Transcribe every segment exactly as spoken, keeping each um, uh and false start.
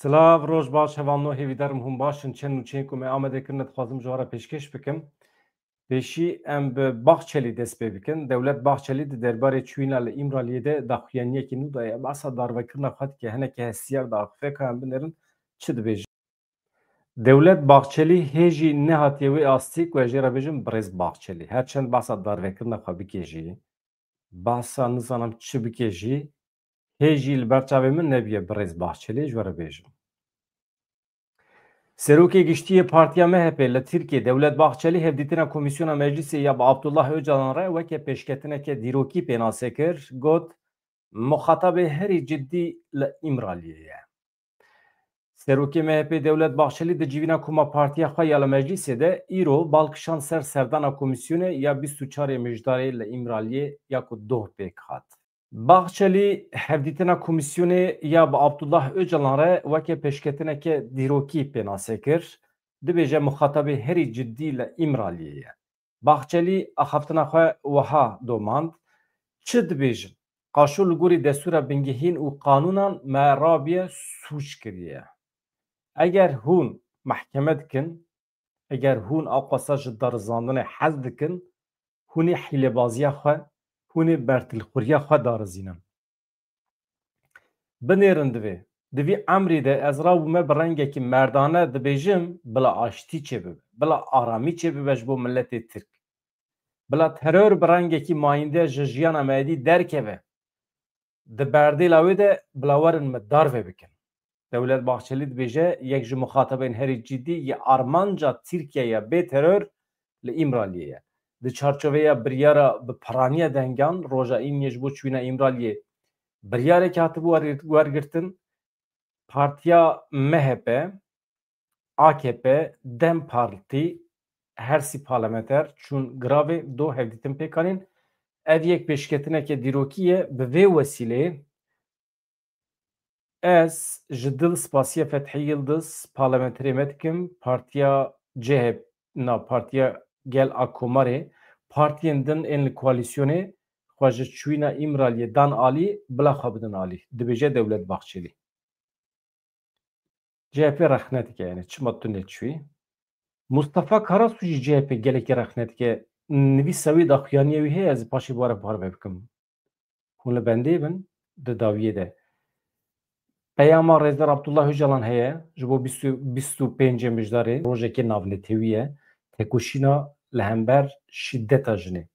Silav, roj baş, hevalno, hêvîdarim hûn baş in. Çend nûçeyên ku me Amedê kirine dixwazim ji we re pêşkêş bikim. Pêşî em bi Bahçelî dest pê bikin. Dewlet Bahçelî di derbarê çûyîna li Îmraliyê de daxuyaniyekî nû daye. Behsa darvekirina xwe dike. Hinekî hestiyar diaxife, ka em binêrin çi dibêje. Dewlet Bahçelî hê jî nehatiye wê astî ku ez jê re bêjim birêz Bahçelî. Her çend behsa darvekirina xwe bike jî, behsa nizanim çi bike jî, hê jî li ber çavê min nebiye birêz Bahçelî, ji we re bêjim. Serokê Giştî yê Partiya M H P li Tirkiyê Dewlet Bahçelî hevdîtina Komîsyona Meclîsê ya bi Abdullah Ocalan re weke pêşketineke dîrokî pênase kir, got, "Muxatabê herî cidî li Îmraliyê ye." Serokê M H P Dewlet Bahçelî di civîna koma partiya xwe ya li Meclîsê de îro bal kişand ser serdana komîsyonê ya bîst û çarê Mijdarê li Îmraliyê ya ku doh pêk hat. Bahçelî hevdîtina komîsyonê ya bi Abdullah Ocalan re weke pêşketineke dîrokî pênase kir. Dibêje muxatabê herî cidî li Îmraliyê ye. Bahçelî axaftina xwe wiha domand, "Çi dibêjin? Qaşo li gorî destûra bingehîn û qanûnan me rabiye sûc kiriye. Eger hûn mehkeme dikin, eger hûn aqwasa ji darizandinê hez dikin, hûn ê hîlebaziya xwe, hûn ê bertilxuriya xwe darizînin." Binêrin divê. Di vî emrî de ez rabûme bi rengekî merdane dibêjim, bila aştî çêbibe, bila aramî çêbibe ji bo miletê Tirk. Bila teror bi rengekî mayînde ji jiyana me êdî derkeve. Di berdêla wê de bila werin me darve bikin. Dewlet Bahçelî dibêje, yek ji muxatabên herî cidî yê armanca Tirkiye ya bê teror li Îmraliyê ye. Di çarçoveya biryara bi piraniya dengan roja Îniyê ji bo çûyîna Îmraliyê biryarek hatibû wer-, wergirtin. Partiya M H P, A K P, DEM Partî, her sî parlamenter çûn giravê, do hevdîtin pêk anîn. Ev yek pêşketineke dîrokî ye. Bi vê wesîleyê ez ji dil spasiya Fethî Yildiz, parlamenterê me dikim, partiya C H P, na, Partiya Gel a Komarê, partiyên din ên li koalîsyonê xwe ji çûyîna Îmraliyê dan alî, bila xwe bidin alî, dibêje Dewlet Bahçelî. C H P rexne dike, yani çima tu neçûyî? Mustafa Karasu jî C H P gelekî rexne dike. Nivîsa wî, daxuyaniya wî heye, ez ê paşê bi we re parve bikim. Hûn li bendê bin, di dawiyê de. Peyama Rêzdar Abdullah Ocalan heye, ji bo bîst û, bîst û pêncê Mijdarê, rojekê navnetewî ye, tekoşîna li hember şîdeta jinê.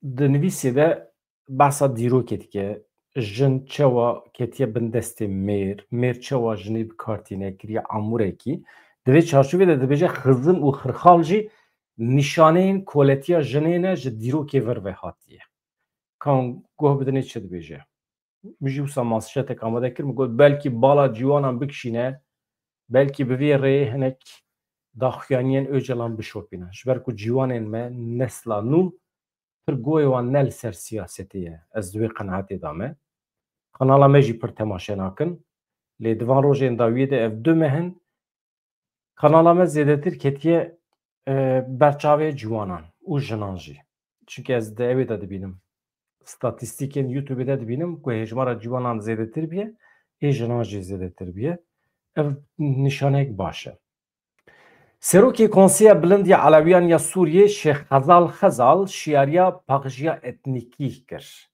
Di nivîsê de behsa dîrokê dike, jin çawa ketiye bin destê mêr, mêr çawa jinê bi kar tîne, kiriye amûrekî. Di vê çarçovê de dibêje, xizim û xirxal jî nîşaneyên koletiya jinê ne, ji dîrokê vir ve hatiye. Kan guh bidinê çi dibêje? Min jî wisa manşetek amade kir, min got, belkî bala ciwanan bikişîne, belkî bi vê rêyê hinek daxuyaniyên Ocalan bişopîne. Ji ber ku ciwanên me, nesla nû, pir guhê wan ne li ser siyasetê ye. Ez di wê qenaetê de me. Kanala me jî pir temaşe nakin. Lê di van rojên dawiyê de ev du meh in, kanala me zêdetir ketiye, e, berçavê ciwanan û jinan jî. Çimkî ez di ewê de dibînim. Statîstîkên YouTube de dibînim ku hêjmara ciwanan zêdetir biye, ê jinan jî zêdetir biye. Ev nîşaneyek baş e. Serokê Konseya Bilind ya Elewiyan ya Sûriyê Şêx Xezal Xezal şiyariya paqjiya etnîkî kir.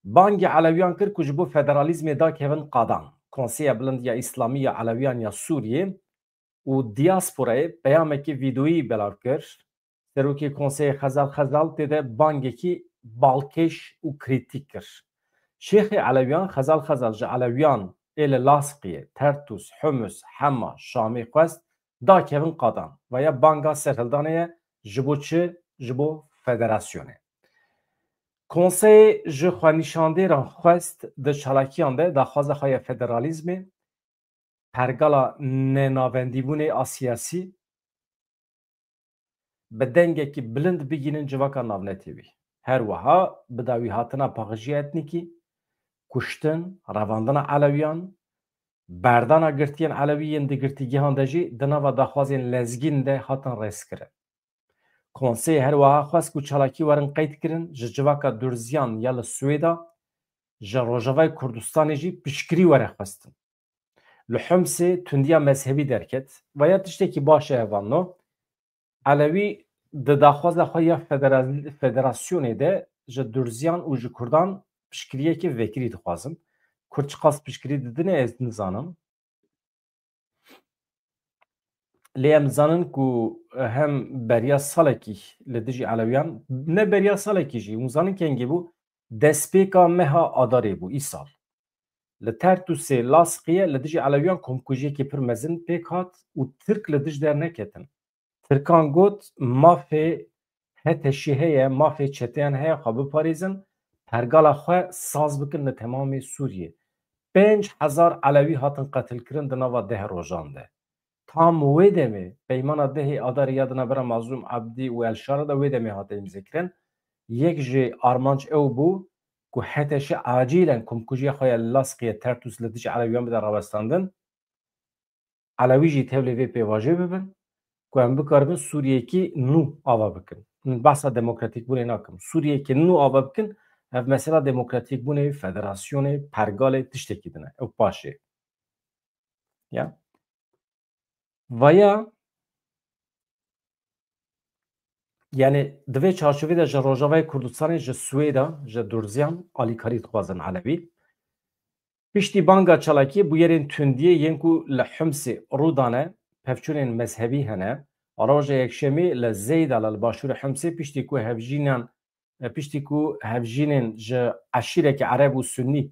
Bangê Elewiyan kir ku ji bo federalîzmê dakevin qadan. Konseya Bilind ya Îslamî ya Elewiyan ya Sûriyê û diasporayê peyamekî vîdeoyî belav kir. Serokê Konseyê Xezal Xezal tê de bangekî balkêş û krîtîk kir. Şêxê Elewiyan Xezal Xezal ji Elewiyan ê li Lasqiyê, Tertûs, Humus, Hema, Şamê xwest dakevin qadan. Vaya banga serhildanê ye ji bo çi? Ji bo federasyonê. Konseyê ji xwenîşandêran xwest di çalakiyan de daxwaza xwe ya federalîzmê, pergala nenavendîbûnê a siyasî bi dengekî bilind bigihînin civaka navnetewî. Her wiha bi dawîhatina paqijî etnîkî, kuştin, revandina Elewiyan, berdana girtiyên Elewî yên di girtîgehan de jî di nava daxwazên lezgîn de hatin rêzkirin. Konseyê her wiha xwest ku çalakî werin qeydkirin, ji civaka Durziyan ya li Swêda, ji Rojavayê Kurdistanê jî piştgirî were xwestin. Li Himsê tundiya mezhebî derket. Vaya tiştekî baş e hevalno. Elewî di daxwaza xwe ya federa-, federasyonê de ji Durziyan û ji Kurdan piştgiriyeke vekirî dixwazin. Kurd çiqas piştgirî didine ez nizanim. Lê em zanin ku hem beriya salekî li dijî Elewiyan, ne beriya salekî jî, hûn zanin kengî bû, destpêka meha Adarê bû îsal. Li Tertûsê Lasqiyê li dijî Elewiyan komkujiyekî pir mezin pêk hat û Tirk li dij derneketin. Tirkan got, mafê HTŞ'ê heye, mafê çeteyan heye xwe biparêzin, pergala xwe saz bikin li temamê Sûriyê. Pênc hezar Elewî hatin qetilkirin di nava deh rojan de. Tam wê demê, peymana dehê Adarê ya di navbera Mazlûm Ebdî û El Şara de wê demê hate îmzekirin. Yek ji armanc ew bû ku HTŞ acîlen komkujiya xwe ya li Lasqiyê Tertûs li dijî Elewiyan bide rawestandin. Elewî jî tevlê vê pêvajoyê bibin ku em bikaribin Sûriyekî nû ava bikin. Min behsa demokratîkbûnê nakim. Sûriyekî nû ava bikin, ev mesela demokratîkbûnê, federasyonê, pergalê, tiştekî din e. Ew paşê. Ya. Vaya, yani di vê çarçovê de ji Rojavayê Kurdistanê, ji Swêda, ji Durziyan alîkarî dixwazin Elewî. Piştî banga çalakiyê bûyerên tundiyê yên ku li Himsê rû dane, pevçûnên mezhebî hene. Roja Yekşemê li Zeyda li başûrê Himsê piştî ku hevjînan, piştî ku hevjînên ji eşîrekî Ereb û Sunnî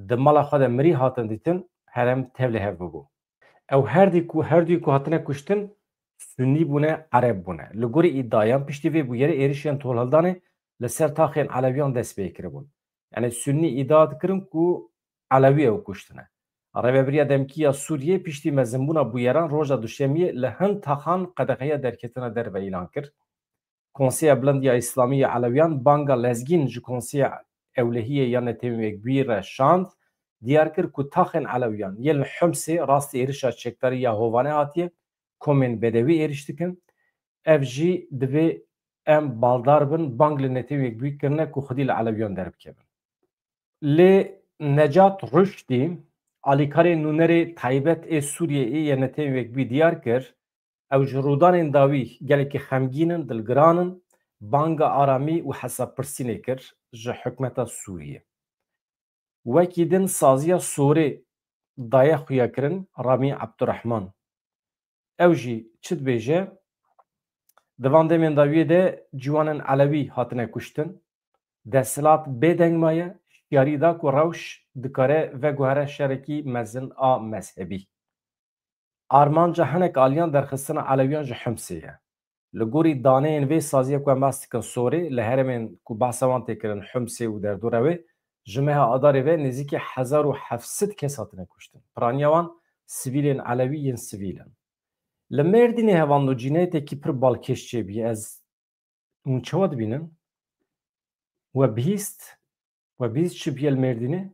di mala xwe de mirî hatin dîtin, herem tevlê hev bûbû. Ew her dî ku, her dî ku hatine kuştin, Sunnî bûne, Ereb bûne. Li gorî îdiayan piştî vê bûyerê êrişên tolhildanê li ser taxên Elewiyan dest pê kiribûn. Yani Sunnî îdia dikirin ku Elewî ew kuştine. Rêvebiriya Demkî ya Sûriyê piştî mezinbûna bûyeran roja Duşemiyê li hin taxan qedexeya derketina derve îlan kir. Konseya Bilind ya Îslamî ya Elewiyan banga lezgîn ji Konseya Ewlehiyê ya Netewên Yekbûyî re şand, diyar kir ku taxên Elewiyan yên li Himsê rastî êrişa çekdarî ya hovane hatiye, komên bedewî êriş dikin. Ev jî divê em baldar bin, bang li Netewên Yekbûyî kirine ku xwedî li Elewiyan derbikevin. Lê Necat Ruşdî, alîkarê nûnerê taybet ê Sûriyeyê yê Netewên Yekbûyî diyar kir, ew ji rûdanên dawî gelekî xemgîn in, dilgiran in, banga aramî û hesabpirsînê kir ji hikûmeta Sûriyê. Wekî din saziya Sorê daye xuyakirin Ramî Ebdurehman. Ew jî çi dibêje? Di van demên dawiyê de ciwanên Elewî hatine kuştin. Desthilat bêdeng maye, şiyarî da ku rewş dikare veguhere şerekî mezin a mezhebî. Armanca hinek aliyan derxistina Elewiyan ji Himsê ye. Li gorî daneyên vê saziyê ku em behs dikin Sorê, li herêmên ku behsa wan tê kirin, Himsê û derdora wê, ji meha Adarê ve nêzîkî hezar û heft sed kes hatine kuştin. Piraniya wan sivîlên Elewî yên sivîl in. Li Mêrdînê hevalno cînayeteke pir balkêş çêbûye. Ez hûn çawa dibînin? We bihîst? We bihîst çi bûye li Mêrdînê?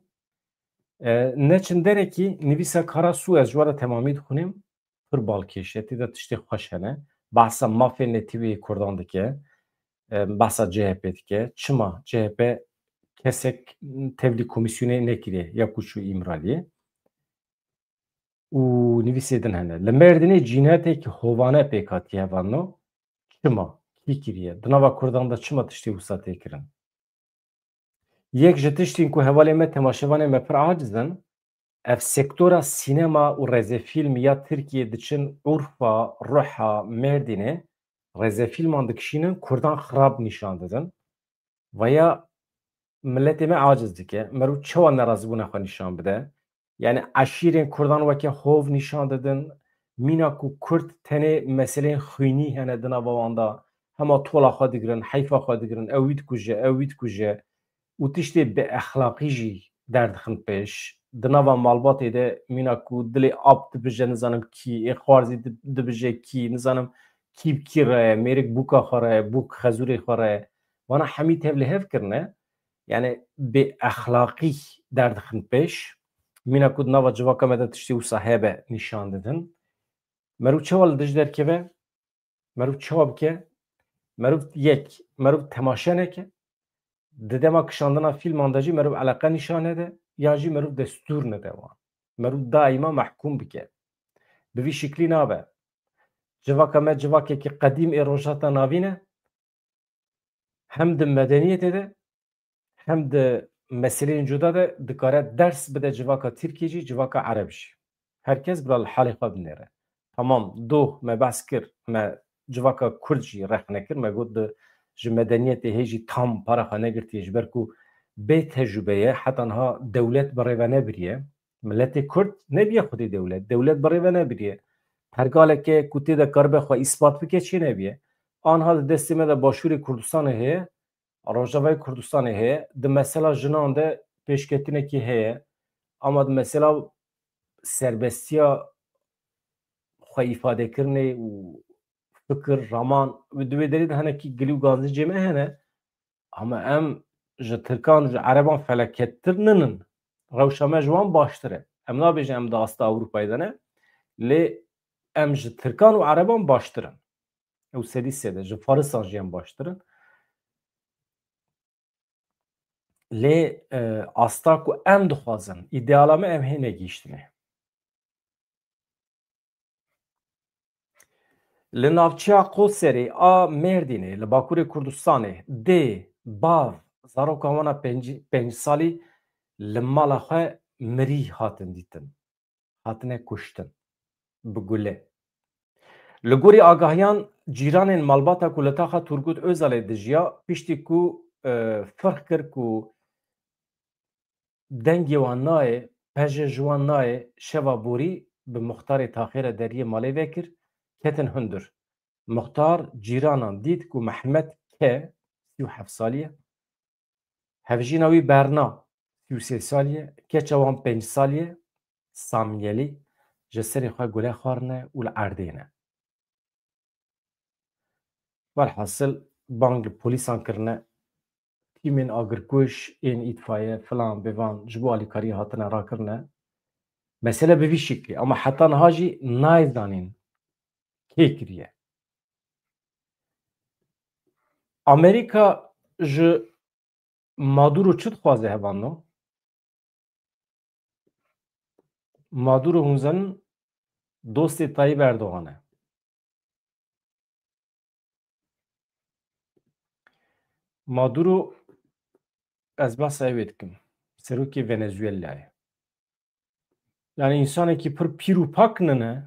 E, neçin derekî nivîsa Karasu, ez ji we re temamî dixwînim, pir balkêş e, tê de tiştê xweş hene. Behsa mafê netewî yê Kurdan dike, e, behsa C H P dike. Çima C H P kesek tevlî komîsyonê nekiriye ya ku çû Îmraliyê? Û nivîsê din hene. Li Mêrdînê cînayeteke hovane pêk hatiye hevalno. Çima? Kî kiriye? Di nava Kurdan de çima tiştê wisa tê kirin? Yek ji tiştên ku hevalê me, temaşevanê me pir aciz in, ev sektora sînema û rêzefîlm ya Tirkiyê diçin Urfa, Ruha, Mêrdînê, rêzefîlman dikişînin, Kurdan xirab nîşan didin. Vaya miletê me aciz dike. Merû çawa nerazîbûna xwe nîşan bide? Yani eşîrên Kurdan weke hov nîşan didin. Mîna ku Kurd tenê meseleyên xwînî hene di nava wan de, hema tola xwe digirin, heyfa xwe digirin, ew wî dikuje, ew wî dikuje û tiştê bi exlaqî jî derdixin pêş. Di nava malbatê de mîna ku dilê ap dibije, nizanim kî, ê xwarzî di-, dibije kî, nizanim kî bi kî re ye, mêrik bûka xwe re ye, bûk xezûrê xwe re ye. Vana hemî tevlê hev kirine. Yani bê exlaqî derdixin pêş. Mîna ku di nava civaka me de tiştê wisa hebe nîşan didin. Merû çawa li dij derkeve? Merû çawa bike? Merû yek, merû temaşe neke. Di dema kişandina fîlman de jî merû eleqe nîşan nede, yan jî merû destûr nede wan. Meriv daîma mehkûm bike. Bi vî şiklî nabe. Civaka me civakekî qedîm ê Rojhilata Navîn e. Hem di medeniyetê de hem di meseleyên cuda de dikare ders bide civaka Tirkî jî, civaka Ereb jî. Her kes bila li halê xwe binêre. Tamam, doh me behs kir, me civaka Kurd jî rexne kir, me got di ji medeniyetê hê jî tam para xwe negirtiye, ji ber ku bê tecrûbe ye, heta niha dewlet bi rê ve nebiriye. Miletê Kurd nebiye xwedî dewlet. Dewlet bi rê ve nebiriye. Pergaleke ku tê de karibe xwe îspat bike çê nebiye. Anha di destê me de Başûrê Kurdistanê heye, Rojavayê Kurdistanê heye. Di mesela jinan de pêşketinekî heye. Ama di mesela serbestiya xwe îfadekirinê û fikir, raman û di wê derê de hinekî gilî û gazî cê me hene. Ama em ji Tirkan û ji Ereban felekettir ninin. Rewşa me ji wan baştir e. Em nabêjin em di asta Ewropayê de ne. Lê em ji Tirkan û Ereban baştir in. Ew sedî sed e. Ji Farisan jî em baştir in. Lê, e, asta ku em dixwazin, îdeala me em hê negihîştine. Li navçeya Qoserê a Mêrdînê, li Bakurê Kurdistanê, dê, bav, zaroka wan a pêncî, pênc salî li mala xwe mirî hatin dîtin. Hatine kuştin. Bi gule. Li gorî agahiyan, cîranên malbata ku li taxa Turgut Özalê dijiya, piştî ku, e, ferq kir ku dengê wan nayê, pejê ji wan nayê, şeva borî bi muxtarê taxê re deriyê malê vekir, ketin hundir. Muxtar cîranan dît ku Mehmet K, sî û heft salî ye, hevjîna wî Berna, sî û sê salî ye, keça wan pênc salî ye, Samyelî, ji serê xwe gule xwarine û li erdê ne. Welhasil bang li polîsan kirine, tîmên agirkuj, ên îtfaiye, filan, bêvan ji bo alîkariyê hatine rakirine. Mesele bi vî şiklî, ama heta niha jî nayê zanîn kê kiriye. Amerîka ji Maduro çi dixwaze hevano? Maduro hûn zanin dostê Tayyip Erdogan e. Maduro, ez behsa wê dikim, serokê Venezuela'yê. Yani însanekî pir pîr û pak nine,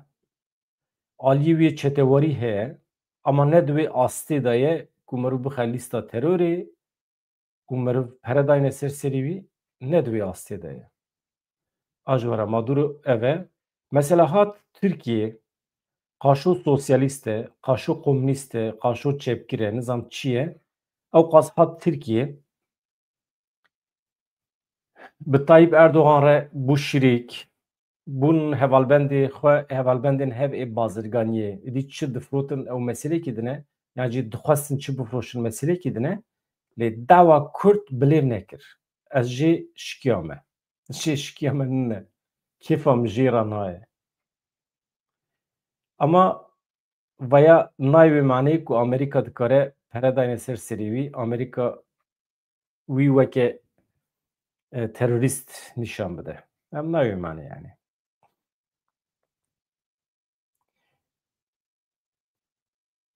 aliyê wê çetewarî heye, ama ne di wê astê de ye ku meriv bixe lîsta terorê, ku meriv pere dayne ser serî wî, ne di wê astê de ye. A ji we re Maduro ev e. Mesela hat Tirkiye, qaşo sosyalîst e, qaşo komûnîst e, qaşo çepgir e, nizam çi ye. Ew qas hat Tirkiye, bi Tayyip Erdogan re bû şirîk, bûn hevalbendê xwe, hevalbendên hev ê bazirganiyê. Êdî çi difirotin ew meselekî din e, yan jî dixwestin çi bifroşin meselekî din e, lê dawa Kurd bilêv nekir. Ez jê şikiyame. Jê şikiyame nine. Kêfa min jê re nayê. Ama vaya nayê wê maneyê ku Amerîka dikare pere dayne ser serê wî, Amerîka wî weke, e, terorîst nîşan bide. Em nayê wê maneyê yani.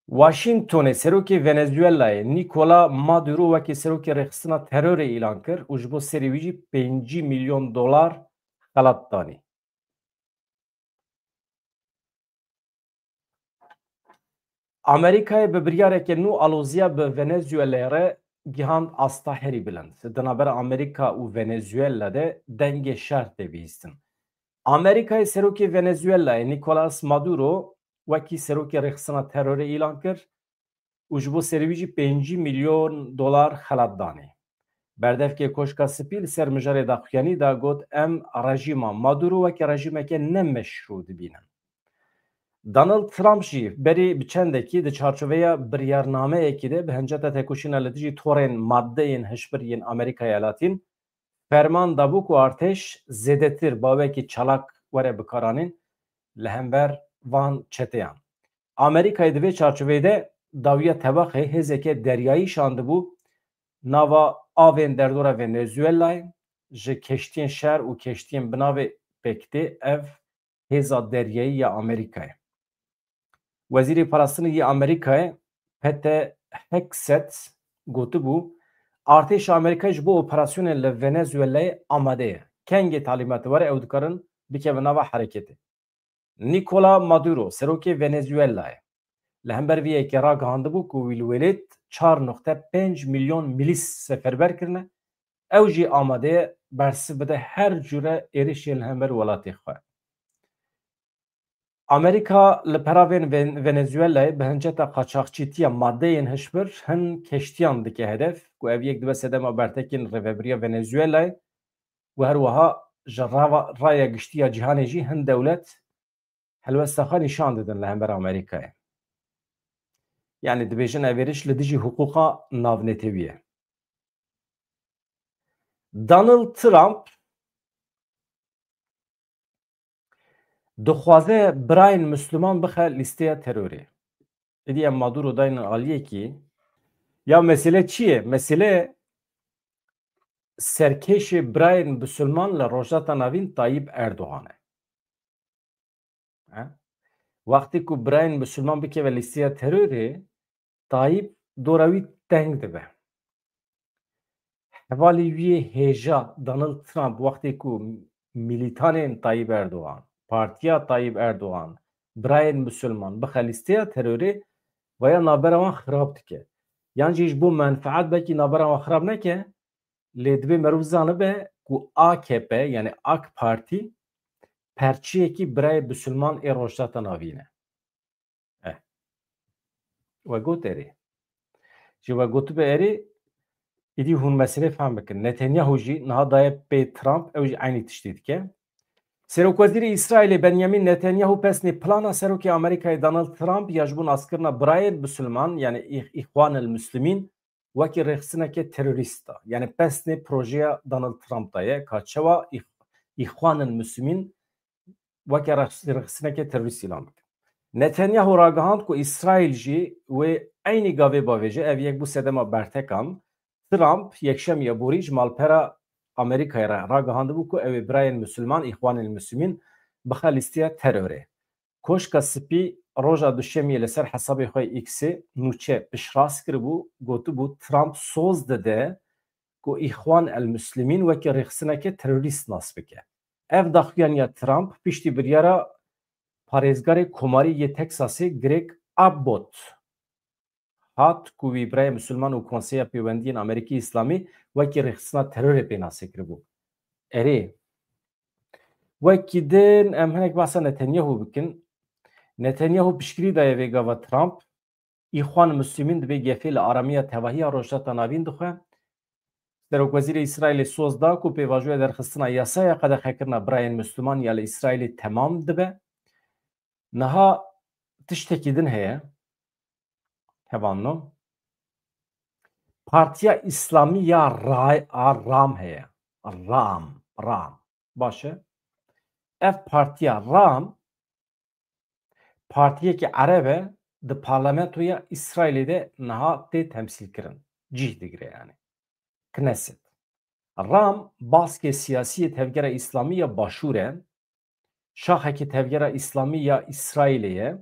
Washingtonê serokê Venezuelayê Nicola Maduro wekî serokê rêxistina terorê îlan kir û ji bo serê wî jî pêncî milyon dolar xelat danî. Amerîkayê bi biryareke nû aloziya bi Venezuelê re gihand asta herî bilind. Di navbera Amerîka û Venezuela de dengê şer tê bihîstin. Amerîkayê serokê Venezuelayê Nicolas Maduro wekî serokê rêxistina terorê îlan kir û ji bo serê wî jî pêncî milyon dolar xelat danê. Berdevkê Koşka Spî li ser mijarê daxuyanî da got, em rejîma Maduro weke rejîmeke ne meşrû dibînin. Donald Trump jî berî bi çendekî di çarçoveya biryarnameyekî de bi hinceta tekoşîna li dijî torên maddeyên hişbir yên Amerîkayê Latîn ferman dabû ku artêş zêdetir bawekî çalak were bikaranîn li hember van çeteyan. Amerîkayê di vê çarçoveyê de dawiya tebaxê hêzeke deryayî şandibû nava avên derdora Venezuelayê, ji keştiyên şer û keştiyên bi navê pêk tê ev hêza deryayî ya Amerîkayê. Wezîrê Parastinê yê Amerîkayê Pete Hegseth gotibû, artêşa Amerîkayê ji bo operasyonên li Venezuelayê amade ye. Kengê talîmatê were ew dikarin bikevin nava hereketê. Nicola Maduro, serokê Venezuelayê, li hember vê yekê ragihandibû ku wî li welêt çar nokte pênc milyon milîs seferber kirine, ew jî amade ye bersiv bide her cure êrişê li hember welatê xwe. Amerîka li peravên Ven-, Venezuelayê bi hinceta qaçaxçîtiya madeyên hişbir hin keştiyan dike hedef, ku ev yek dibe sedema bertekên rêvebiriya Venezuelayê û her wiha ji rava, raya giştî ya cîhanê jî hin dewlet helwesta xwe nîşan didin li hember Amerîkayê. Yanî dibêjin ev êriş li dijî hiqûqa navnetewî ye. Donald Trump dixwaze birayên Misliman bixe lîsteya terorê. Êdî em Maduro daynin aliyekî. Ya mesele çi ye? Mesele serkêşê birayên Misliman li Rojhilata Navîn Tayyip Erdogan e. He? Wextê ku birayên Misliman bikeve lîsteya terorê, Tayyip dora wî teng dibe. Hevalê wî yê hêja Donald Trump wextê ku milîtanên Tayyip Erdogan, partiya Tayyip Erdogan, birayên Misliman bixe lîsteya terorê, vaya navbera wan xirab dike. Yan jî ji bo menfaet belkî navbera wan xirab neke, lê divê meriv zanibe ku A K P, yanî AK Partî, perçiyekî birayê Misliman ê Rojhilata Navîn e. Eh. We got erê. Ji we gotibe erê, îdî hûn meselê fehm bikin. Netanyahu jî niha daye pê Trump, ew jî eynî tiştî dike. Serokwezîrê Îsraîlê Benjamin Netanyahu pesnê plana serokê Amerîkayê Donald Trump ya ji bo naskirina birayên Misilman, yanî Îx-, Îxwanil Muslimîn, wekî rêxistineke terorîst da. Yanî pesnê projeya Donald Trump da ye, ka çawa Îx-, Îxwanil Muslimîn weke rêx-, rêxistineke terorîst îlan bike. Netanyahu ragihand ku Îsraîl jî wê eynî gavê bavêje, ev yek bû sedema bertekan. Trump yekşemiya borî ji malpera Amerîkayê re ragihandibû ku ew ê birayên Misilman, Îxwanil Muslimîn, bixe lîsteya terorê. Koşka Spî roja Duşemiyê li ser hesabê xwe yê X-ê nûçe piştrast kiribû, gotibû, Trump soz dide ku Îxwan el Muslimîn wekî rêxistineke terorîst nas bike. Ev daxuyaniya Trump piştî biryara parêzgarê komarî yê Texasê Greg Abbott hat ku wî birayê Misilman û Konseya Pêwendiyên Amerîkî Îslamî wekî rêxistina terorê pênase kiribû. Erê, wekî din em hinek behsa Netanyahu bikin. Netanyahu piştgirî daye vê gava Trump, Îxwan Muslimîn dibê gefê li aramiya tevahiya Rojhilata Navîn dixwe. Serokwezîrê Îsraîlê soz da ku pêvajoya derxistina yasaya qedexekirina birayên Misliman ya li Îsraîlê temam dibe. Niha tiştekî din heye. Hevalno. Partiya Îslamî ya Ra-, a Ram heye. Ram, Ram. Baş e. Ev partiya Ram, partiyekî ereb e, di parlamentoya Îsraîlê de niha tê temsîlkirin. Cih digire yanî. Knesset. Ram baskê siyasî yê Tevgera Îslamî ya Başûr e. Şaxekî Tevgera Îslamî ya Îsraîlê ye.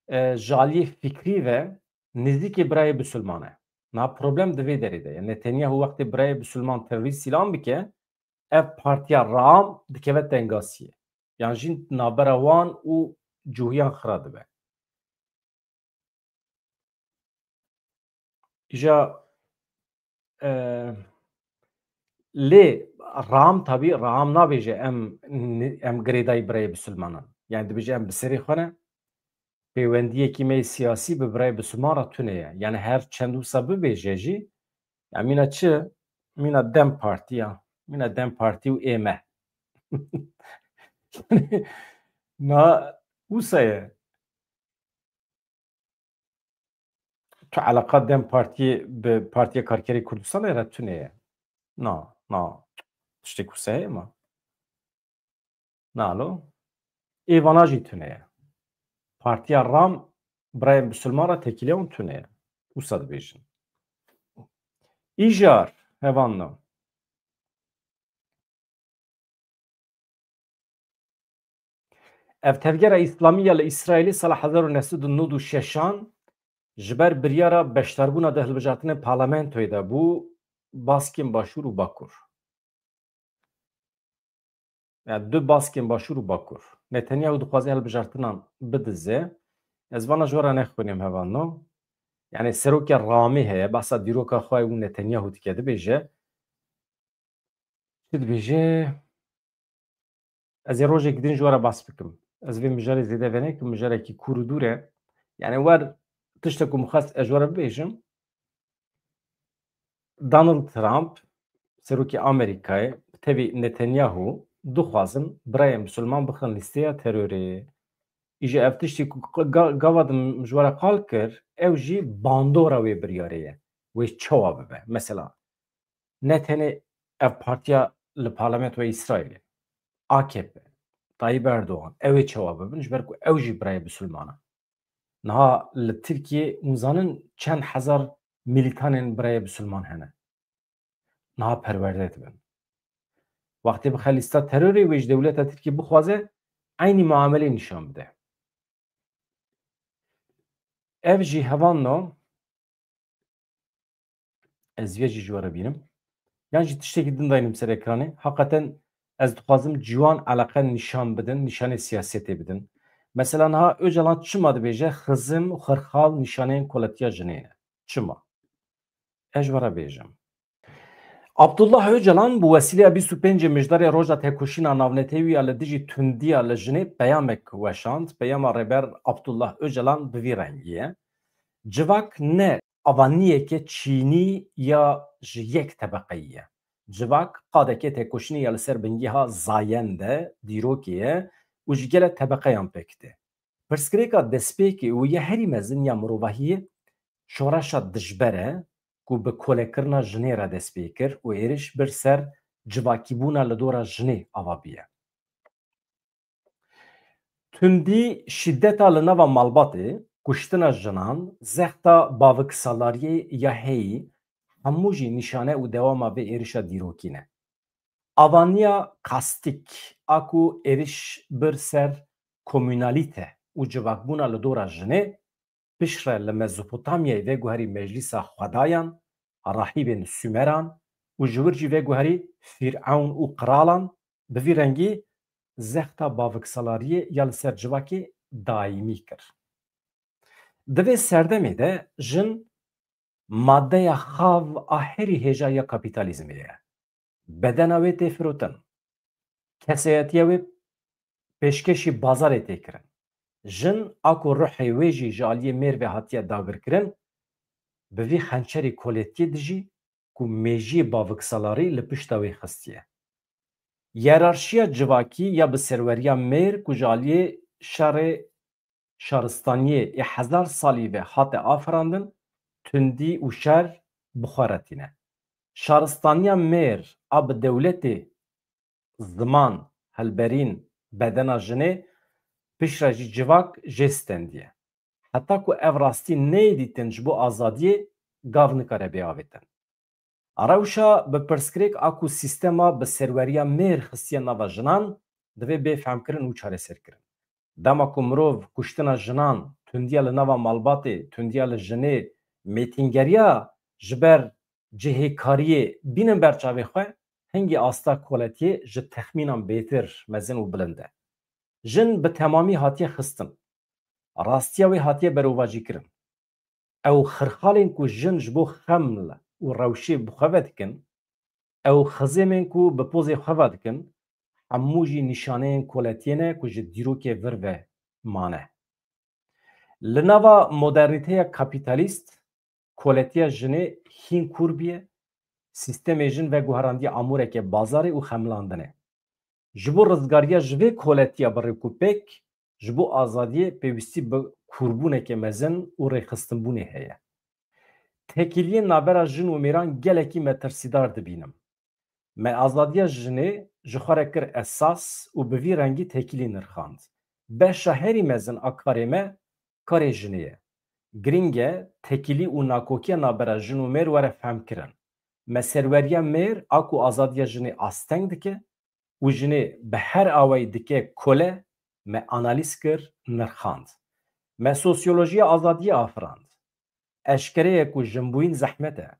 E, ji aliyê fikrî ve nêzîkê birayê Bisilman e. Niha problem di vê derê de ye. Netanyahu wextê birayê Bisilman terorîst îlan bike, ev partiya Ram dikeve tengasiyê. Yan jî navbera wan û cûhiyan xira dibe. Îja, e, lê Ram tabî, Ram nabêje em, em girêdayî birayê Bisilmanan. Yani dibêje em bi serê xwe ne. Pêwendiyekî me yê siyasî bi birayê Bisilman re tune ye. Yani her çend wisa bibêje jî, ya mîna çi? Mîna DEM Partî ya. Mîna DEM Partî û ê me. Na wisa ye. Tu eleqa DEM Partiyê bi Partiya Karkerê Kurdistanê re tune ye. Na, na. Tiştek wisa heye ma? Na lo. Ê vana jî tune ye. Partiya Ram birayên Bisilman re tekîlê wan tune ye. Wisa dibêjin. Îjar, hevalno. Ev tevgera Îslamî ya li Îsraîlê sala hezar û neh sed û nod û şeş an ji ber biryara beşdarbûna di hilbijartinên parlamentoyê de bû, baskên Başûr û Bakur. Yani du baskên Başûr û Bakur. Netanyahu dixwaze hilbijartinan bidize. Ez vana ji we re nexwînim hevalno. Yani serokê ramê heye, behsa dîroka xwe û Netanyahu dike, dibêje. Çi dibêje? Ez ê rojek din ji we re bas bikim. Ez vê mijarê zêde venekim, mijarekî kûr û dûr e. Yani wer tiştek ku min xwest ez ji we re bibêjim, Donald Trump, serokê Amerîkayê, bi tevî Netanyahu dixwazin birayên misilman bixin lîsteya terorê. Îja ev tiştî ku ga-, gava din ji we re qal kir, ew jî bandora wê biryarê ye. Wê çawa bibe? Mesela, ne tenê ev partiya li parlamentoya Îsraîlê, A K P, Tayyip Erdogan, ew ê çawa bibin, ji ber ku ew jî birayê bisilman e. Niha li Tirkiyê hûn zanin çend hezar milîtanên birayê bisilman hene. Niha perwerde dibin. Wextê bixe lîsta terorê, wê ji dewleta Tirkiyê bixwaze eynî muamelê nîşan bide. Ev jî hevalno, ez vê jî ji we re bînim. Yan jî tiştekî din daynim ser ekranê. Heqeten ez dixwazim ciwan eleqe nîşan bidin, nîşanê siyasetê bidin. Mesela niha Ocalan çima dibêje xizim û xirxal nîşaneyên koletiya jinê ne? Çima? Ez ji we re bêjim. Abdullah Ocalan bi wesîleya bîst û pêncê Mijdarê Roja Têkoşîna Navnetewî ya li dijî tundiya li jinê peyamek weşand. Peyama Rêber Abdullah Ocalan bi vî rengî ye. Civak ne avaniyeke çînî ya ji yek tebeqeyî ye. Civak qadeke têkoşînê ya li ser bingeha zayende, dîrokê ye û ji gelek tebeqeyan pêk tê. Pirsgirêka destpêkê û ya herî mezin ya mirovahiyê şoreşa dijber e ku bi kolekirina jinê re dest pê kir û êrîş bir ser civakîbûna li dora jinê ava bûye. Tundî, şîdeta li nava malbatê, kuştina jinan, zexta baviksalariyê ya heyî, hemû jî nîşane û dewama vê êrişa dîrokî ne. Avaniya kastîk a ku êriş bir ser komûnalîte û civakbûna li dora jinê, piştre li Mezopotamyayê veguherî meclîsa xwedayan, rahîbên Sumeran û ji wir jî veguherî Fîrewn û qiralan, bi vî rengî zexta baviksalariyê ya li ser civakê daîmî kir. Di vê serdemê de jin madeya xav a herî hêja ya kapîtalîzmê ye. Bedena wê tê firotin. Kesayetiya wê pêşkêşî bazarê tê kirin. Jin a ku ruhê wê jî ji aliyê mêr ve hatiye dagirkirin, bi vî xençerî koletiyê dijî ku mêjiyê baviksalarî li pişta wê xistiye. Yerarşiya civakî ya bi serweriya mêr ku ji aliyê şerê şaristaniyê ê hezar salî ve hate afirandin, tundî û şer bi xwe re tîne. Şaristaniya mêr a bi dewletê, ziman, hilberîn, bedena jinê piştre jî civak jê stendiye. Heta ku ev rastî neyê dîtin ji bo azadiyê gav nikare bê avêtin. Rewşa bi pirsgirêk a ku sîstema bi serweriya mêr xistiye nava jinan, divê bê fehmkirin û çareserkirin. Dema ku mirov kuştina jinan, tundiya li nava malbatê, tundiya li jinê, mêtingeriya ji ber cihêkariyê bînin ber çavê xwe, hingî asta koletiyê ji texmînan bêtir mezin û bilind e. Jin bi temamî hatiye xistin. Rastiya wê hatiye berovajîkirin. Ew xirxalên ku jin ji bo xeml û rewşê bi xwe ve dikin, ew xizêmên ku bi pozê xwe ve dikin, hemû jî nîşaneyên koletiyê ne ku ji dîrokê vir ve mane. Li nava modernîteya kapîtalîst, koletiya jinê hîn kûr bûye, sîstemê jin veguherandiye amûreke bazarê û xemilandinê. Ji bo rizgariya ji vê koletiya bi rêk û pêk, ji bo azadiyê pêwîstî bi kûrbûneke mezin û rêxistinbûnê heye. Têkiliyên navbera jin û mêran gelekî metirsîdar dibînim. Me azadiya jinê ji xwe re kir esas û bi vî rengî têkilî nirxand. Beşa herî mezin a karê me karê jinê ye. Girîng e têkilî û nakokiya navbera jin û mêr were fehmkirin. Me serweriya mêr a ku azadiya jinê asteng dike û jinê bi her awayî dike kole, Me analîz kir, nirxand. Me sosyolojiya azadiyê afirand. Eşkere ye ku jinbûyîn zehmet e.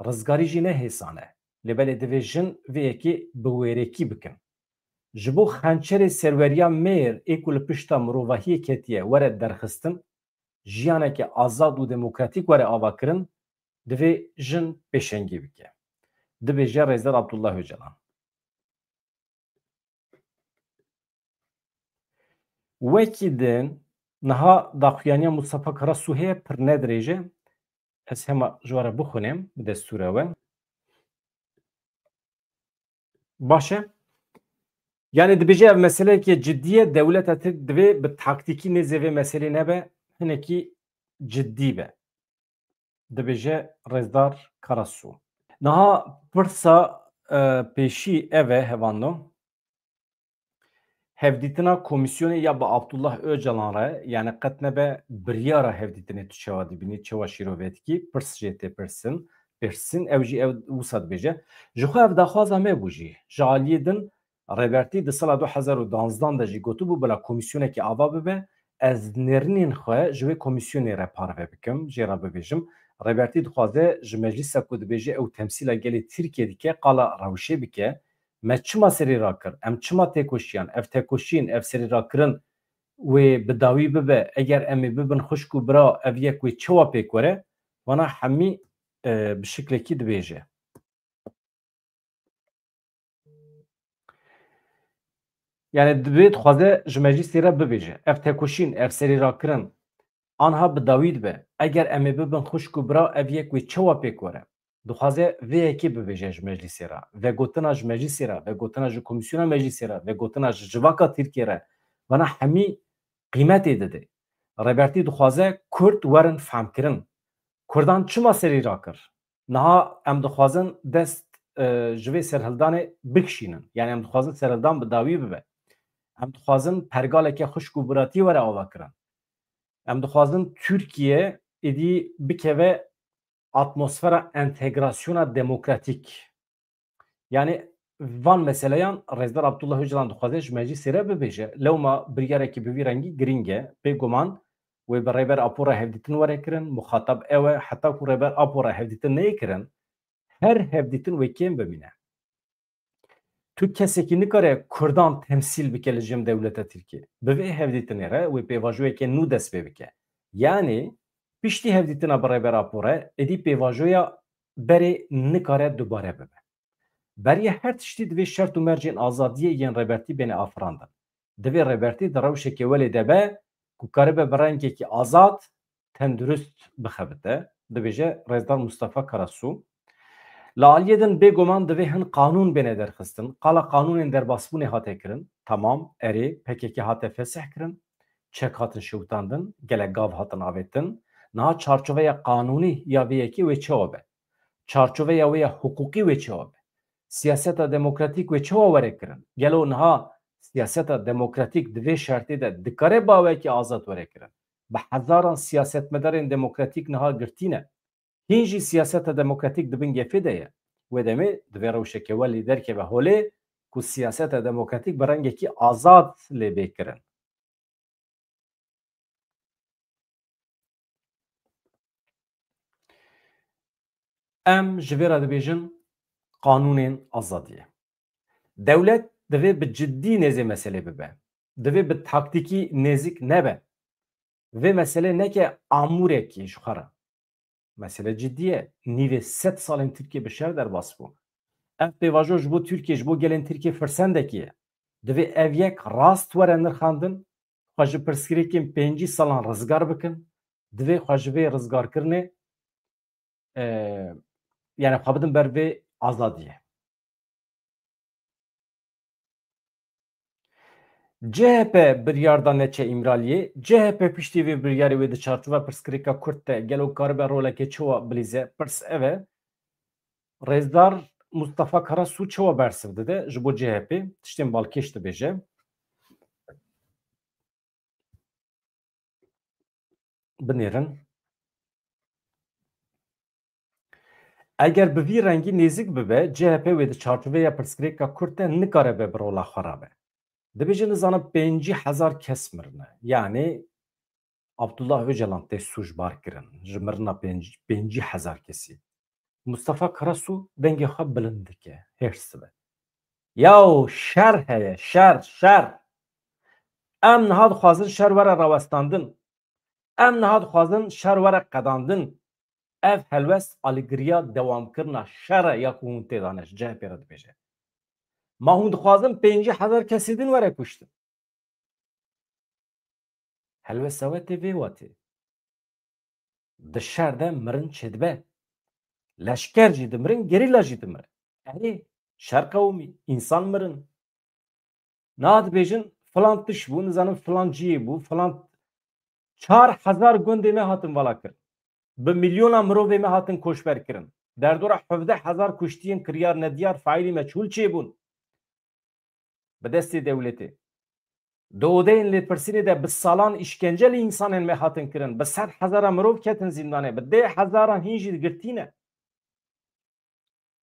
Rizgarî jî ne hêsan e. Lê belê divê jin vê yekê bi wêrekî bikin. Ji bo xençerê serweriya mêr ê ku li pişta mirovahiyê ketiye were derxistin, jiyaneke azad û demokratîk were avakirin, divê jin pêşengî bike. Dibêje Rêzdar Abdullah Ocalan. Wekî din niha daxuyaniya Mustafa Karasu heye, pir ne dirêj e. Ez hema ji we re bixwînim, bi destûra we. Baş e. Yani dibêje ev meseleyeke cidî ye, dewleta Tirk divê bi taktîkî nêzê vê meselê nebe, hinekî cidî be. Dibêje Rêzdar Karasu. Niha pirsa, e, pêşî ev e, hevando. Hevdîtina komîsyonê ya bi Abdullah Ocalan re, yani qet nebe biryara hevdîtinê tu çawa dibînî, çawa şîrove dikî, pirs jê tê pirsin, pirsin, ew jî ew wisa dibêje. Ji xwe ev daxwaza me bû jî. Ji aliyê din Rêbertî di sala du hezar û duwazdeh de jî gotibû bila komîsyonekî ava bibe, ez nêrînên xwe ji wê komîsyonê re parve bikim, jê re bibêjim. Rêbertî dixwaze ji meclîsa ku dibêje ew temsîla gelê Tirkiyê dike, qala rewşê bike. Me çima serî rakir? Em çima têkoşiyan? Ev tekoşîn, ev serî rakirin wê bi dawî bibe. Eger em ê bibin xwişk û bira, ev yek wê çawa pêk were? Vana hemî, e, bi şiklekî dibêje. Yani divê dixwaze ji meclîsê re bibêje. Ev tekoşîn, ev serî rakirin anha bi dawî dibe. Eger em ê bibin xwişk û bira, ev yek wê çawa pêk were? Dixwaze vê yekê bibêje ji meclîsê re. Vegotina ji meclîsê re, vegotina ji komîsyona meclîsê re, vegotina ji civaka Tirkiyê re. Vana hemî qîmetê dide. Rêbertî dixwaze Kurd werin fehmkirin. Kurdan çima serî rakir? Niha em dixwazin dest, e, ji vê serhildanê bikişînin. Yani em dixwazin serhildan bi dawî bibe. Em dixwazin pergaleke xwişk û biratî were avakirin. Em dixwazin Tirkiye êdî bikeve atmosfera entegrasyona demokratîk. Yani van meseleyan Rêzdar Abdullah Ocalan dixwaze ji meclîsê re bibêje. Lewma biryarekî bi vî rengî girîng e. Bêguman wê bi Rêber Apo re hevdîtin were kirin, muxatab ew e, heta ku Rêber Apo re hevdîtin neyê kirin, her hevdîtin wê kêm bimîne. Tu kesekî nikare Kurdan temsîl bike li cem dewleta Tirkiyê. Bi vê hevdîtinê re wê pêvajoyeke nû dest pê bike. Yanî piştî hevdîtina bi Rêber Apo re êdî pêvajoya berê nikare dubare bibe. Beriya her tiştî divê şert û mercên azadiyê yên Rêbertî bêne afirandin. Divê Rêbertî di rewşeke welê de be ku karibe bi rengekî azad, tendurist bixebite, dibêje Rêzdar Mustafa Karasu. Li aliyê din bêguman divê hin qanûn bêne derxistin. Qala qanûnên derbasbûnê hate kirin. Temam, erê, P K K hate fesih kirin. Çek hatin şewitandin, gelek gav hatin avêtin. Niha çarçoveya qanûnî ya vê yekê wê çawa be? Çarçoveya wê ya hiqûqî wê çawa be? Siyaseta demokratîk wê çawa were kirin? Gelo niha siyaseta demokratîk di vê şertê de dikare bi awayekî azad were kirin? Bi hezaran siyasetmedarên demokratîk niha girtî ne. Hîn jî siyaseta demokratîk di bin gefê de ye. Wê demê divê rewşeke welî derkeve holê ku siyaseta demokratîk bi rengekî azad lê bê kirin. Em ji vê re dibêjin qanûnên azadiyê. Dewlet divê bi cidî nêzê meselê bibe. Divê bi taktîkî nêzik nebe. Vê meselê neke amûrekî ji xwe re. Mesele cidî ye. Nîvê sed salên Tirkiye bi şer derbas bû. Ev pêvajo ji bo Tirkiye, ji bo gelên Tirkiye firsendekî ye. Divê ev yek rast were nirxandin, xwe ji pirsgirêkên pêncî salan rizgar bikin. Divê xwe ji vê rizgarkirinê, e, yani xwe bidin ber vê azadiyê. C H P biryar da neçe Îmraliyê. C H P piştî vê biryarê wê di çarçoveya pirsgirêka Kurd de gelo karibe roleke çi wa bilîze? Pirs ev e. Rêzdar Mustafa Karasu çi wa bersiv dide ji bo C H P? Tiştên balkêş dibêje. Binêrin. Eger bi vî rengî nêzik bibe, C H P wê di çarçoveya pirsgirêka Kurd de nikare be bi rola xwe re be. Dibêje nizanim pêncî hezar kes mirine. Yanî Abdullah Ocalan tê sûcbar kirin ji mirina pênc-, pêncî hezar kesî. Mustafa Karasu dengê xwe bilind dike, hêrs dibe. Yaw şer heye, şer, şer. Em niha dixwazin şer were rawestandin. Em niha dixwazin şer were qedandin. Ev helwest alîgiriya dewamkirina şer e ya ku hûn tê de ne, ji C H P re dibêje. Ma hûn dixwazin pêncî hezar kesî din were kuştin. Helwesta we tê vê watê. Di şer de mirin çêdibe. Leşker jî dimirin, gerîla jî dimirin. Erê, şer qewimî, însan mirin. Niha dibêjin filan tişt bû, nizanim filan cihê bû, filan çar hezar gundê me hatin vala kirin. Bi milyona mirovê me hatin koçber kirin. Derdora hevdeh hezar kuştiyên kiryar nediyar faîlî meçhûl çêbûn. Bi destê dewletê. Di odeyên lêpirsînê de bi salan îşkence li însanên me hatin kirin. Bi sed hezara mirov ketin zîndanê. Bi deh hezaran hîn jî girtî ne.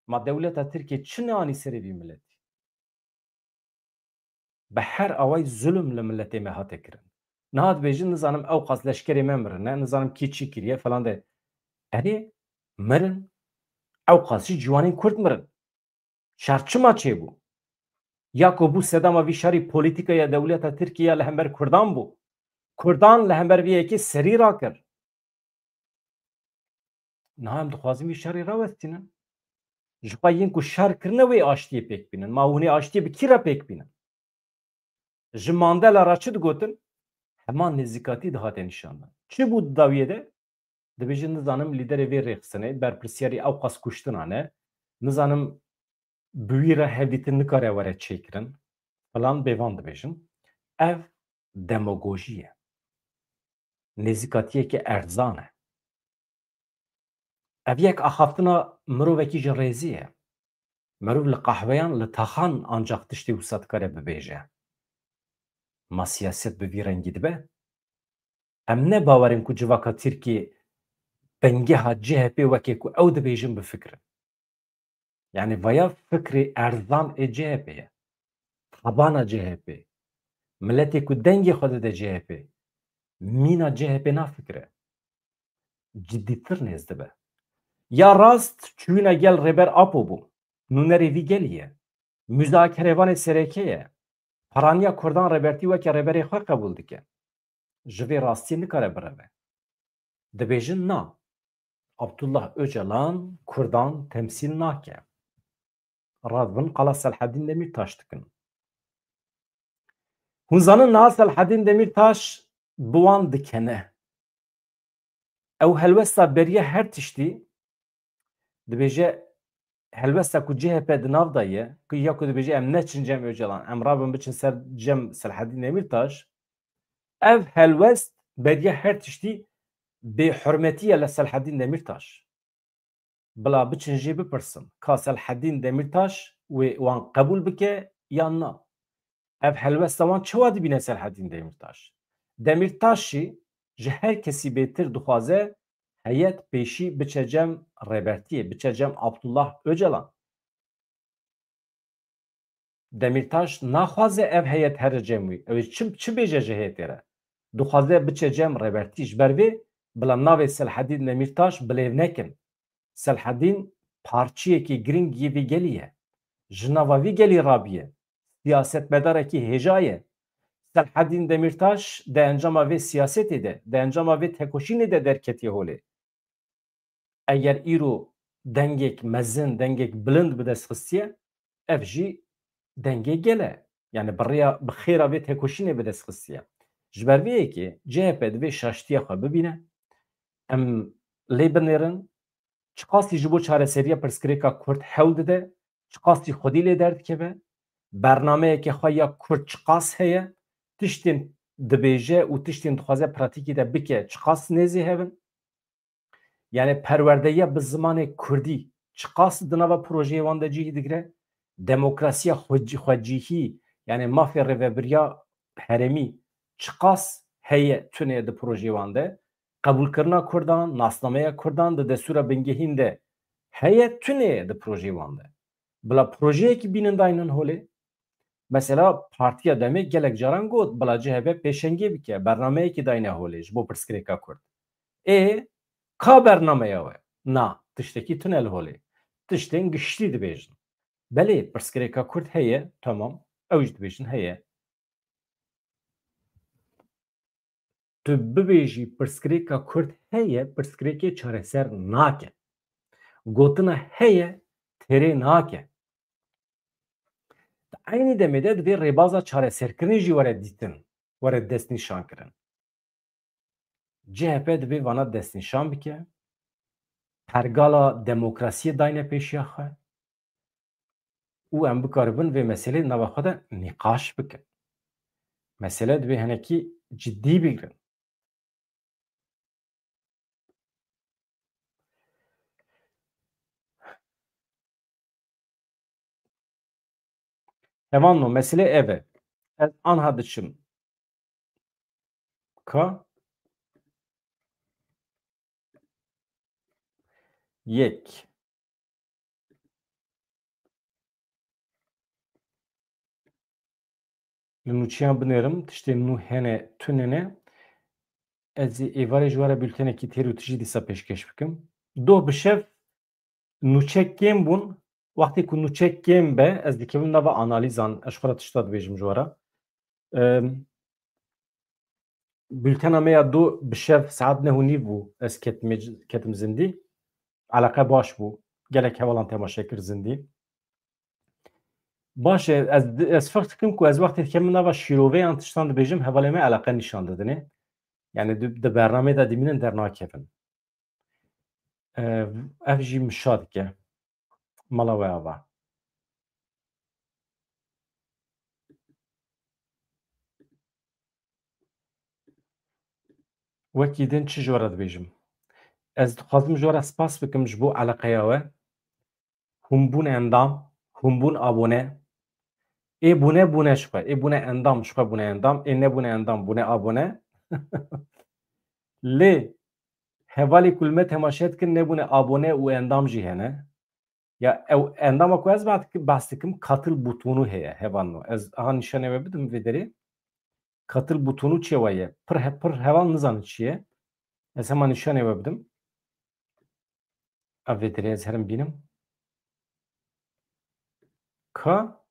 Ma dewleta Tirkiyê çi neanî serê vî miletî? Bi her awayî zulm li miletê me hate kirin. Niha dibêjin, nizanim ew qas leşkerê me mirine, nizanim kî çi kiriye falan de. Erê, mirin. Ew qas jî ciwanên Kurd mirin. Şer çima çêbû? Ya ku bû sedema vî şerî polîtîkaya dewleta Tirkiye ya li hember Kurdan bû. Kurdan li hember vê yekê serî rakir. Niha em dixwazin vî şerî rawestînin. Ji xwe yên ku şer kirine wê aştiyê pêk bînin. Ma hûn ê aştiyê bi kî re pêk bînin? Ji Mandela re çi digotin? Heman nêzîkatî dihate nîşandan. Çi bû di dawiyê de? Dibêjin, nizanim lîderê vê rêxistinê, berpirsiyarî ew qas kuştinan e. Nizanim bi wî re hevdîtin nikare were çêkirin. Filan bêvan dibêjin. Ev demagojî ye. Nêzîkatiyeke erzan e. Ev yek axaftina mirovekî ji rêzê ye. Mirov li qehweyan, li taxan ancax tiştê wisa dikare bibêje. Ma siyaset bi vî rengî dibe? Em ne bawer in ku civaka Tirkiyê bingeha C H P wekê ku ew dibêjin bifikirin. Yanî vaya fikrê erzan ê C H P ye. Tabana C H P. Miletê ku dengê xwe dide C H P. Mîna C H P nafikire. Cidîtir nêz dibe. Ya rast çûyîna gel Rêber Apo bû. Nûnerê vî gelî ye. Muzakerevanê sereke ye. Paraniya Kurdan Rêbertî weke rêberê xwe qebûl dike. Ji vê rastiyê nikare bireve. Dibêjin na. Abdullah Ocalan Kurdan temsîl nake. Radibin qala Selhedîn Demîrtaş dikin. Hûn zanin niha Selhedîn Demîrtaş bi wan dikene. Ew helwesta beriya her tiştî dibêje, helwesta ku C H P di nav de ye, ku ya ku dibêje em neçin cem Ocalan, em rabin biçin ser cem Selhedîn Demîrtaş, ev helwest beriya her tiştî bêhurmetî ye li Selhedîn Demîrtaş. Bila biçin jê bipirsin, ka Selhedîn Demîrtaş wê wan qebûl bike yan na? Ev helwesta wan çawa dibîne Selhedîn Demîrtaş? Demîrtaş jî ji her kesî bêtir dixwaze heyet pêşî biçe cem Rêbertiyê, biçe cem Abdullah Ocalan. Demîrtaş naxwaze ev heyet here cem wî. Ew ê çi, çi bêje ji heyetê re? Dixwaze biçe cem Rêbertî. Ji ber vê bila navê Selhedîn Demîrtaş bilêv nekin. Selhedîn parçiyekî giring yê vî gelî ye. Ji nava vî gelî rabiye. Siyasetmedarekî hêja ye. Selhedîn Demîrtaş di encama vê siyasetê de, di encama vê tekoşînê de derketiye holê. Eger îro dengek mezin, dengek bilind bi dest xistiye, ev jî dengê gel e. Yani bi rêya, bi xêra vê tekoşînê bi dest xistiye. Ji ber vê yekê C H P divê şaştiya xwe bibîne. Em lê binêrin, çiqasî ji bo çareseriya pirsgirêka Kurd hewl dide, çiqasî xwedî lê derdikeve, bernameyeke xwe ya Kurd çiqas heye, tiştên dibêje û tiştên dixwaze pratîkê de bike çiqas nêzî hev in. Yani perwerdeya bi zimanê Kurdî çiqas di nava projeyê wan de cihî digire, demokrasiya xwe-, xwecihî, yani mafê rêvebiriya herêmî çiqas heye tune di projeyê wan de, qebûlkirina Kurdan, nasnameya Kurdan di destûra bingehîn de heye tune di projeyê wan de. Bila projeyekî bînin daynin holê, Mesela Partiya Demê gelek caran got, bila C H P pêşengê bike, bernameyekî dayne holê ji bo pirsgirêka Kurd. Ê, ka bernameya we? Na, tiştekî tune li holê. Tiştên giştî dibêjin. Belê, pirsgirêka Kurd heye, temam. Ew jî dibêjin heye. Tu bibêjî pirsgirêka Kurd heye, pirsgirêkê çareser nake. Gotina heye têrê nake. Di eynî demê de divê rêbaza çareserkirinê jî were dîtin, were destnîşankirin. C H P divê vana destnîşan bike, pergala demokrasiyê dayne pêşiya xwe û em bikaribin vê meselê nava xwe de nîqaş bikin. Mesele divê hinekî cidî bigrin. Hevalno, mesele ev e. Ez anha diçim. Ka yek. Li nûçeyan binêrim, tiştên nû hene, tune ne. Ez ê êvarê ji we re bültenekî têr û tijî dîsa pêşkêş bikim. Doh bi şev nûçe kêm bûn. Wextê ku nûçe kêm be, ez dikevim nava analîzan, ez xwe re tişta dibêjim ji we re. Em, Bültena me ya du bi şev saet neh û nîv bû, ez ketime, ketim zindî. Eleqe baş bû. Gelek hevalan temaşe kir zindî. Baş e, ez, ez fikr dikim ku ez wextê dikevim nava şîroveyan tiştan dibêjim, hevalê me eleqe nîşan didinê. Yani di, di bernameyê de dimînin dernakevin. Ev, ev jî min şa dike. Mala we ava. Wekî din çi ji we re dibêjim? Ez dixwazim ji we re spas bikim ji bo eleqeya we. Hûn bûn endam, hûn bûn abone. Ê bûne, bûne ji xwe. Ê bûne endam, ji xwe bûne endam. Ê nebûne endam, bûne abone. Lê hevalê ku li me temaşe dikin nebûne abone û endam jî hene. Ya ew endama ku ez behs dikim, katıl butonu heye, hevalno. Ez aha nîşanê we bidim vê derê. Katıl butonu çê we ye? Pir he-, pir heval nizanin çi ye. Ez hema nîşanê we bidim. A vê derê ez herim bînim. Ka?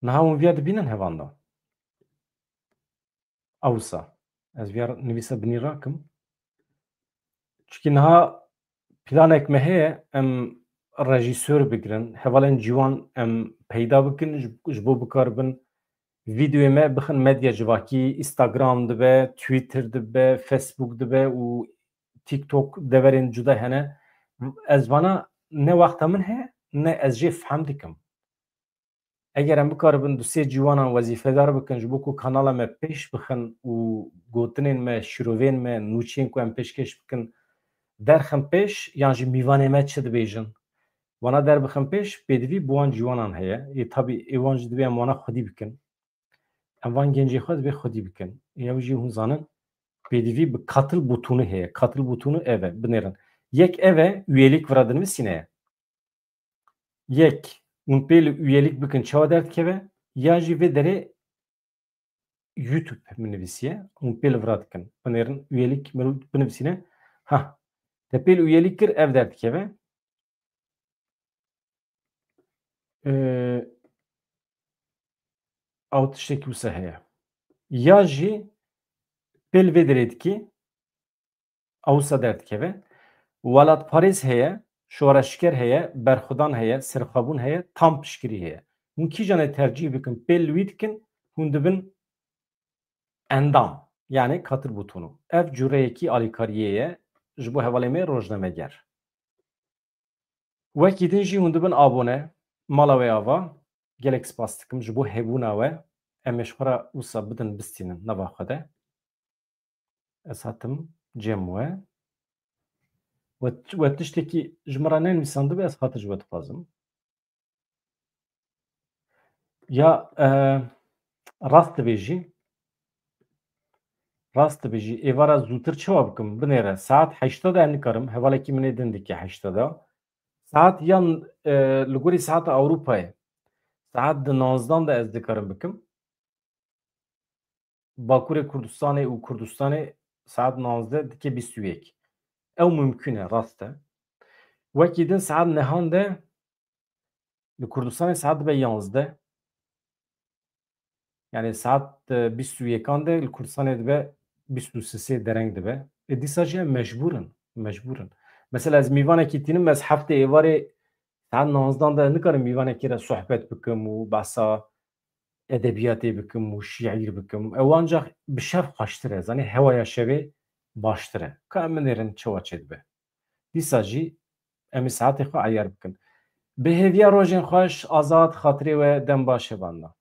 Niha hûn viya dibînin hevalno? Awsa. Ez viya nivîsa binî rakim. Çikî niha planek me heye, em rejîsor bigirin, hevalên ciwan em peyda bikin, ji, ji bo bikaribin vîdeoyê me bixin medya civakî, Instagram dibe, Twitter dibe, Facebook dibe û TikTok, deverên cuda hene. Ez vana ne wexta min heye, ne ez jê fehm dikim. Eger em bikaribin du sê ciwanan wezîfedar bikin ji bo ku kanala me pêş bixin û gotinên me, şîrovên me, nûçeyên ku em pêşkêş bikin derxin pêş, yan jî mîvanê me çi dibêjin, wana derbixin pêş, pêdivî bi wan ciwanan heye. Ê tabî ê wan jî divê em wana xwedî bikin. Em van gencê xwe divê xwedî bikin. Ê ew jî hûn zanin, pêdivî bi katıl butonu heye. Katıl butonu ev e, binêrin. Yek ev e, üyelik vira dinivîsîne ye. Yek, hûn pê li üyelik bikin, çawa derdikeve? Ya jî vê derê YouTube min nivîsiye, hûn pê li vira dikin. Binêrin üyelik mirov binivîsîne. Ha, te pê li üyelik kir, ev derdikeve. Ee, ew tiştekî wisa heye. Ya jî pê li vê derê dikî, Awsa derdikeve. Welatparêz heye, şoreşger heye, berxwedan heye, serxwebûn heye, tam piştgirî heye. Hûn kîjanê tercîh bikin, pê li wî dikin, hûn dibin endam, yani katıl butonu. Ev cureyekî alîkariyê ye ji bo hevalê me rojnameger. Wekî din jî hûn dibin abone, mala wê ava. Gelek spas dikim ji bo hebûna we. Em ê ji xwe re wisa bidin bistînin nava xwe de. Ez hatim cem we. We, we tiştekî ji min re nenivîsandibe, ez xatir ji we dixwazim. Ya, e, rast dibêjî. Rast dibêjî. Êvara zûtir çawa bikim? Binêre. Saet heşta de nikarim. Hevalekî min ê din dike heşta de. Saet yan, e, li gorî saeta Ewropayê, saet di nozdan de ez dikarim bikim. Bakurê Kurdistanê û Kurdistanê saet nozdeh dike bîst û yek. Ew mumkun e, rast e. Wekî din saet nehan de li Kurdistanê saet dibe yanzdeh. Yani saet, e, bîst û yekan de li Kurdistanê dibe bîst û sisê dereng dibe. E, dîsa jî em mecbûr in. Mecbûr in. Mesela ez mîvanekî tînim, ez heftê êvarê saet nozdan de nikarim mîvanekî re sohbet bikim û behsa edebiyatê bikim û şiîr bikim. Ew ancak bi şev xweştir e. Zanî hewaya şevê baştir e. Ka em binêrin çawa çêdibe. Dîsa jî em ê saetê xwe eyar bikin. Bi hêviya rojên xweş, Azad, xatirê we dem baş hevalna.